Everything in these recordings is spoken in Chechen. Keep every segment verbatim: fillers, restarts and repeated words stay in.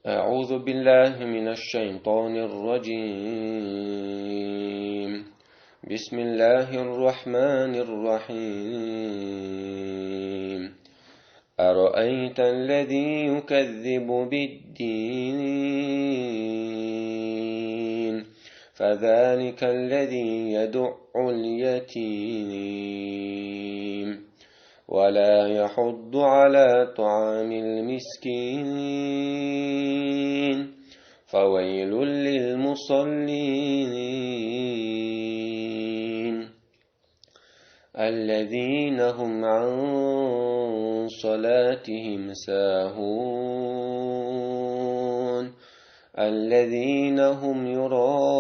أعوذ بالله من الشيطان الرجيم. بسم الله الرحمن الرحيم. أرأيت الذي يكذب بالدين، فذلك الذي يدع اليتيم، ولا يحض على طعام المسكين، فويل للمصلين، الذين هم عن صلاتهم ساهون، الذين هم يراءون،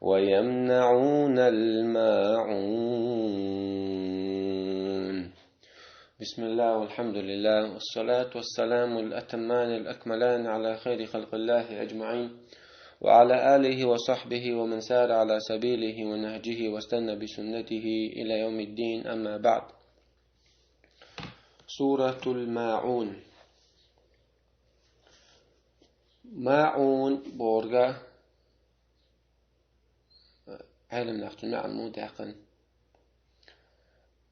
ويمنعون الماعون. بسم الله والحمد لله، والصلاة والسلام الأتمان الأكملان على خير خلق الله أجمعين، وعلى آله وصحبه ومن سار على سبيله ونهجه واستنى بسنته إلى يوم الدين، أما بعد. سورة الماعون. ماعون بورغا. Ӏелам нах цунна маӀан муха даьккхина.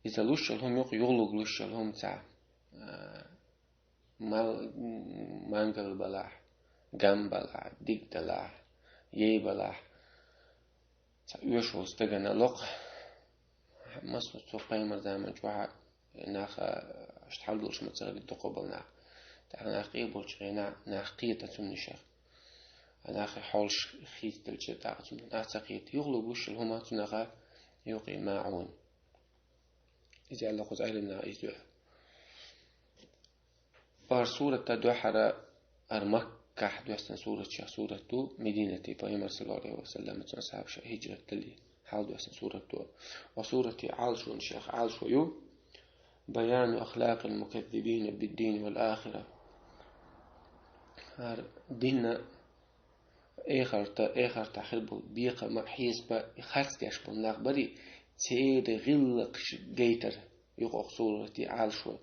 Иза луш йола хӀума юкъе юхалург луш йола хӀума цхьа, а, мал-, мангал балахь, гам балахь, диг далахь, яй балахь. Цхьа оьшуш волча стагана локх. Масала, цу пайхамара заман чухь нах, а, иштта хьал долуш ма ца хилла дукхах бола нах. ТӀаккха нах къе болчу хенахь нах кхета цунна шех. А нах хьолаш хийцаделча, тӀаккха цунна нах ца кхета. Юхалург луш йола хӀума цунах юкъе маӀун. Иза аьлла кхуза Ӏелам наха иза дуьхьа. ХӀара сурат дуьххьара хӀара Маккахь доьссина суратех сурат ду, Мединате пайхамар, саллаллаху Ӏалайхи ва саллам, цуьнан асхьабаша хӀижрат дале хьалха доьссина сурат ду. Ва сурате Ӏалашонаш, Ӏалашо ю: بيان أخلاق المكذبين بالدين والآخرة. ХӀара динна эхарта, эхартахь хир болу бекхам а, хьесап а, и харц деш болу нах барий, церан гӀиллакхаш гайтар ю кху сурате Ӏалашо.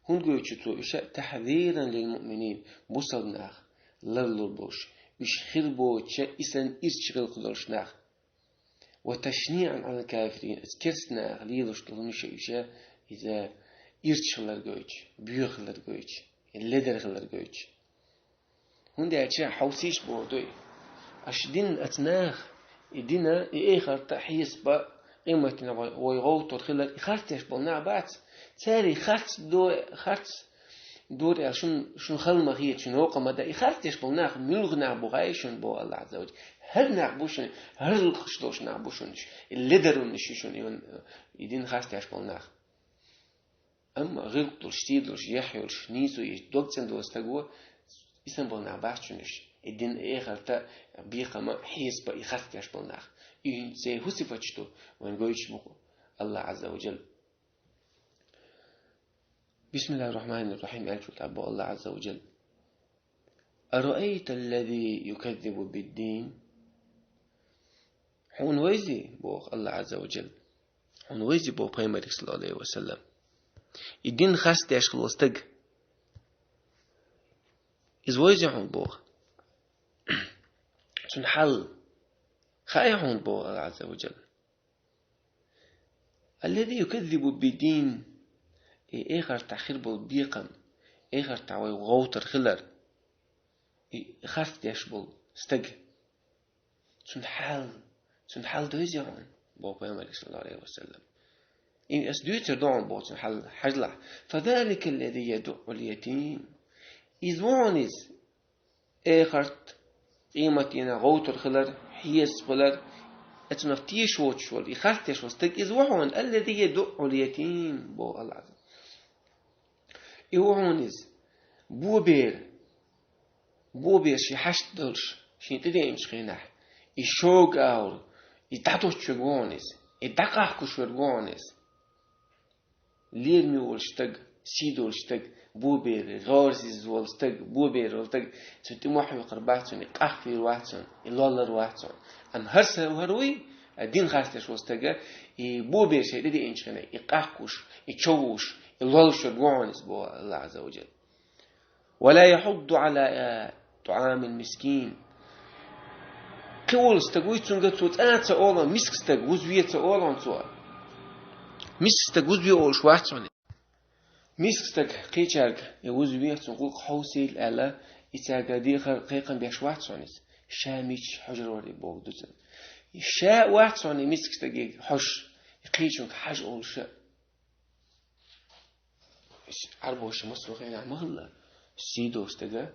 ХӀунда гойту цо уьш? تحذيرا للمؤمنين, бусалба нах ларлур болуш, уьш хир боцучу, и санна ирча гӀиллакх долуш нах. وتشنيعا على الكافرين, оцу керста наха лелош долу хӀуманаш уьш, иза ирча хилар гойтуш, боьха хилар гойтуш, ледар хилар гойтуш. ХӀунда аьлча хьовсийша боху дуй. Аша дин оцу наха, и дина, и эхарта, хьесап а, къематдийнахь вай, вай гӀовттор хилар, и харц деш болу нах бац. Цара и харц до-, харц дора аьлла, шун, шун хала ма хета, шун воккха ма дан. И харц деш болу нах муьлха нах бу хаий шуна, боху АллахӀ Ӏазза ва Джалла. ХӀара нах бу шуна, хӀара гӀиллакхаш долуш нах бу шуна уьш. И ледар хӀуманаш ю шуна, и ван-, и дин харц деш болу нах. Амма гӀиллакх долуш, сий долуш, яхь йолуш, нийсо еш, дог цӀена долу стаг ву, и санна болу нах бац шуна уьш. И дин, эхарта, бекхам а, хьесап а, и харц деш болу нах. И хӀинца хӀун сифаташ ду, вайна гойтуш бу АллахӀ Ӏазза ва Джалла. بسم الله الرحمن الرحيم, аьлча тӀаккха боху АллахӀ Ӏазза ва Джалла: أرأيت الذي يكذب بالدين. Хьуна вайзи, боху АллахӀ Ӏазза ва Джалла. Хьуна вайзи, боху пайхамарга, саллаллаху Ӏалайхи ва саллам, и дин харц деш хилла стаг. Иза вайзи хьуна, боху. Цуьнан хьал хаьий хьуна, боху АллахӀ Ӏазза ва Джалла. الذي يكذب بالدين, и эхартахь хир болу бекхам, эхартахь вай гӀовттор хилар, и харц деш болу стаг. Цуьнан хьал, цуьнан хьал дойзий хьуна, боху пайхамарга, саллаллаху Ӏалайхи ва саллам. И ас дуьйцур ду хьуна, боху, цуьнан хьал, хьажалахь. فذلك الذي يدع اليتيم. Иза ву хьуна иза, эхарт, къематдийнахь гӀовттор хилар, хьесап хилар, оцунах тешаш воцуш волу, и харц деш волу стаг иза ву хьуна, الذي يدع اليتيم, боху АллахӀ Ӏазза. И ву хьуна иза, бобер, бобер шен хьашт долуш, шен тӀедеанчу хенахь, и шога агӀор, и дӀадоцуш верг ву хьуна иза, и дӀакъахкуш верг ву хьуна иза. Лераме волу стаг, сий долу стаг, бобер, гӀорзиз волу стаг, бобер волу стаг, цуьнан тӀе мохь хьоькхур бац цунна, и къахфийр вац цунна, и лоллар вац цунна. Амма хӀара са хӀара вуй, А дин хасташ волу стага, и бобер шайн тӀедеъначу хенахь, и къахкуш, и човуш, и лоллуш верг ву хьуна иза, боху Аллах Азза ва Джалла. «Ва ла яхьудду Ӏала тӀаӀамил мискин». Кхин волу стаг вуй, цуьнга цо цкъа а ца олу, миска стаг вузаве ца олу цо. Миска стаг вузаве олуш вац хьуна. Миска стаг кхечаьрга и вузаве, цуьнан гӀуллакх хьовсийла аьлла, и цаьрга дехар кхайкхам беш вац хьуна иза. Ша мичча хьожур вара и бохург ду цуьнан. Ша вац хьуна и миска стаге хьожуш, и кхечуьнга хьажа олуш а. Иза Ӏарбоша массо а хенахь ма хилла. Сий долу стага,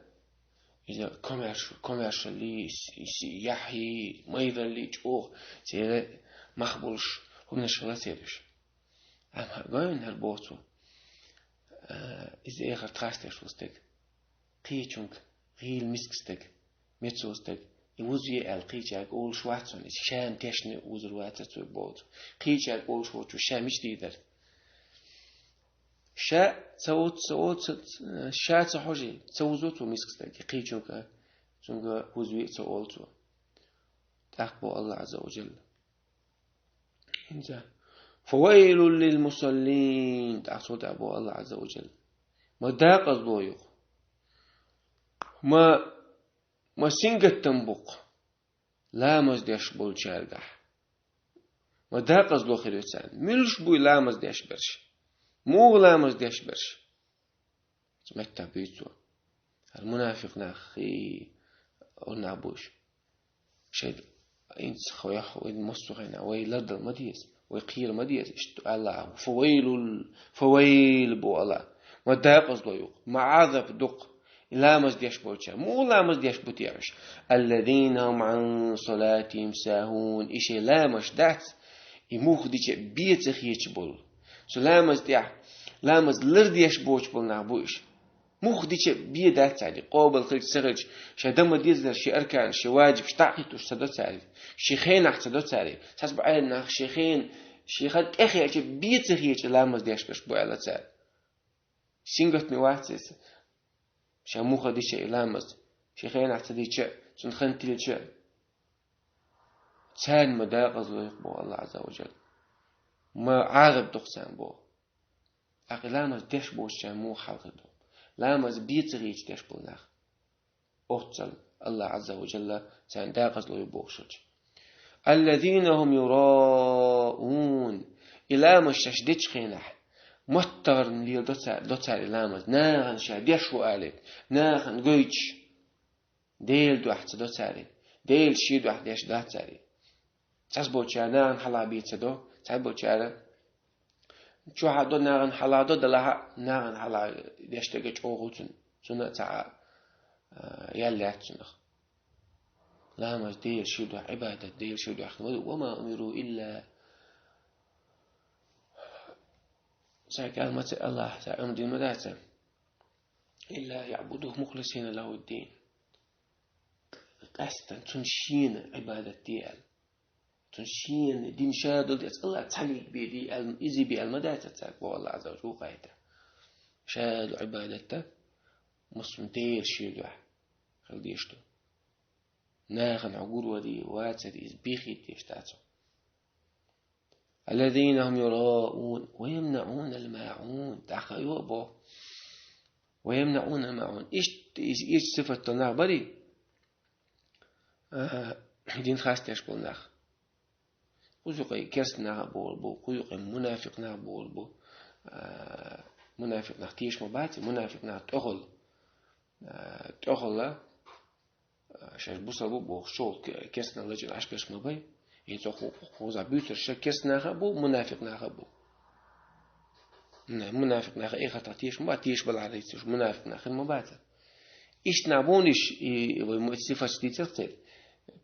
иза комаьрш-, комаьршаллий, с-, с-, яхьий, майраллий чӀогӀа церан мах болуш хӀуманаш хилла церан уьш. Амма гой хӀара боху цо, а, иза эхарт хастеш волу стаг. Кхечуьнга, гӀийла миска стаг, мецо стаг, и вузаве аьлла кхечаьрга олуш вац хьуна, иза ша-м тешна вузур вацара цо боху цо. Кхечаьрга олуш воцу ша мича дийр дара? Ша ца оцу, ца оцу, ша ца хьожий, ца вузо цо миска стаг, и кхечуьнга, цуьнга вузаве а ца олу цо. ТӀаккха боху Аллах Азза ва Джалла. ХӀинца: «Фавайлул лил мусаллин», тӀаккха цул тӀаьхьа боху Аллах Азза ва Джалла. Ма декъазло ю-кх. Ма, ма сингаттам бу-кх ламаз деш болчаьргахь. Ма декъазло хир ю царна. Муьлш буй ламаз деш берш? Муха ламаз деш берш? Цу меттехь буьйцу цо. ХӀара мунафикъ нах, хи, олу нах бу уьш. Шайн инца хойх, вайн массо а хенахь, вай лардала ма деза, вай кхера ма деза. Иштта аьлла, фавайлул, фавайл бу ала. Ма декъазло ю-кх, ма Ӏазап ду-кх и ламаз деш болчарна. Муха ламаз деш бу те уьш? Аллазина хум ан салатихим сахун. И шайн ламазаш дац, и муха дича бен ца хеташ болу. Цу ламаз тӀехь, ламаз лардеш боцуш болу нах бу уьш. Муха дича бен дац цаьрга, къобал хилча ца хилча, шайн дан ма-деззара, шен арканаш, шен ваджибаш дӀа а хӀиттош ца до цаьрга, шен хенахь ца до цаьрга. Цхьацца бу Ӏеламнах шен хен, шен хан тӀехь хетча, бен ца хеташ ламаз деш берш бу аьлла цара. Сингаттаме вац иза, ша муха дича и ламаз, шен хенахь ца дича, цуьнан хан тилча. Царна ма декъазло ю-кх боху Аллах Азза ва Джалла. Ма Ӏазап ду-кх царна боху. ТӀаккха и ламаз деш боцучарна муха хьал хир ду? Ламаз бен ца хеташ деш болу нах. Оццул Аллах Азза ва Джалла царна декъазло ю бохуш хилча. Аллазина хум юраун. И ламаз шаьш дечу хенахь, маттахарна леладо цара, до цара и ламаз. Нахана ша деш ву алийта, нахана гойтуш. Делан дуьхьа ца до цара и. Делан шен дуьхьа деш дац цара и. Цхьаболчара нахана хьалха бен ца до, цхьаболчара чохь а до, нахана хьалха до, делахь а нахана хьалха деш дерг чӀогӀа ву цунна, цунна а цхьа а, а, ял яц цунах. Ламаз Делан шен дуьхьа, Ӏибадат Делан шен дуьхьа хилла ду. Ва ма умиру илла. Цаьрга аьлла ма ца, Аллах, цара амр дина ма дац. Илла яъбудуху мухлисина лаху ддин. Къаьсттина цунна шена Ӏибадат де аьлла. Цунна шена дин ша долу тӀе Аллах цхьаьниг бе де аьлла, иза бе аьлла ма дац цаьрга, боху Аллах Азза ва Джалла, Къуръан тӀехь. Ша ду Ӏибадатта, массо а Делан шен дуьхьа хила дезаш ду. Нахана хьо гур варе, вацаре иза бен хеташ дац хьо. Аллазина хум юраун ва ямнаун ал-маун. ТӀаккха йо а боху. Ва ямнаун ал-маун. Иштта иза, иза сифат долу нах барий? А, дин хастеш болу нах. Кхуза юкъе керста нах а болу бу, кхуза юкъе мунафикъ нах а болу бу. А, мунафикъ нах теша ма бац, мунафикъ нах тӀехула. А, тӀехула. Шаьш бусалба бу бохуш, чӀогӀа керстанал лачкъийна Ӏаш берш ма бай. ХӀинца кху-, кхузахь буьйцурш ша керста нах а бу, мунафикъ нах а бу. М-, мунафикъ нах а эхартахь теша ма бац, теша балахь а, мунафикъ нах хир ма бацара. Иштта нах бу уьш, и, вай ма-, сифаташ дийцира церан.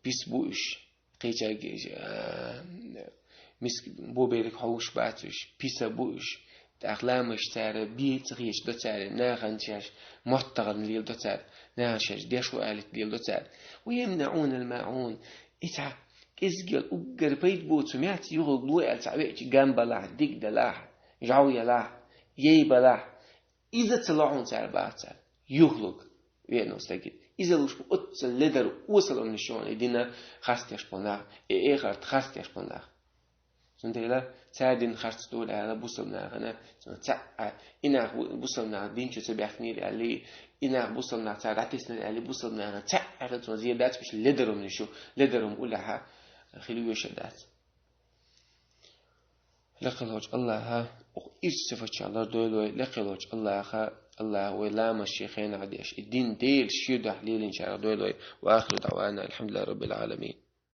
Пис бу уьш. Кхечаьрга, а, миск-, бобериг хьовш бац уьш, писа бу уьш. ТӀаккха ламазаш цара бен ца хеташ до цара, нахана шаьш маттахарна леладо цара, нахана шаьш деш ву алийта леладо цара. Ва ямнаун ал-маун. И цхьа кӀезигал уггар пайда боцу хӀума яц, юхалург ло аьлла цхьа веача, гам балахь, диг далахь, жӀов ялахь, яй балахь. Иза ца ло хьуна цара баха цара. Юхалург веана стаге. Иза луш бу оццул ледар осал умнаш ю хьуна, и дин харцдеш болу нах, и эхарт харцдеш болу нах. Цундела цара дин харц долу аьлла бусалба нахана, цунна цхьаъ, и нах бу-, бусалба нах дин чу ца баьхкинера аьлла, и нах бусалба нах цара дӀатеснера аьлла, бусалба нахана цхьаъ аьлла, цунна зен дац, уьш ледар умнаш ю, ледар умна уллехьа хила вешар дац. Лекхалхочу Аллаха, оха ирча сифатчохь лардойла вай, лекхалхочу Аллаха, Аллаха вай ламаз шен хенахь деш, и дин Делан шен дуьхьа лелийначарах дойла вай. Ва ахиру даъвана, алхьамдулиллахи раббил гӀаламин.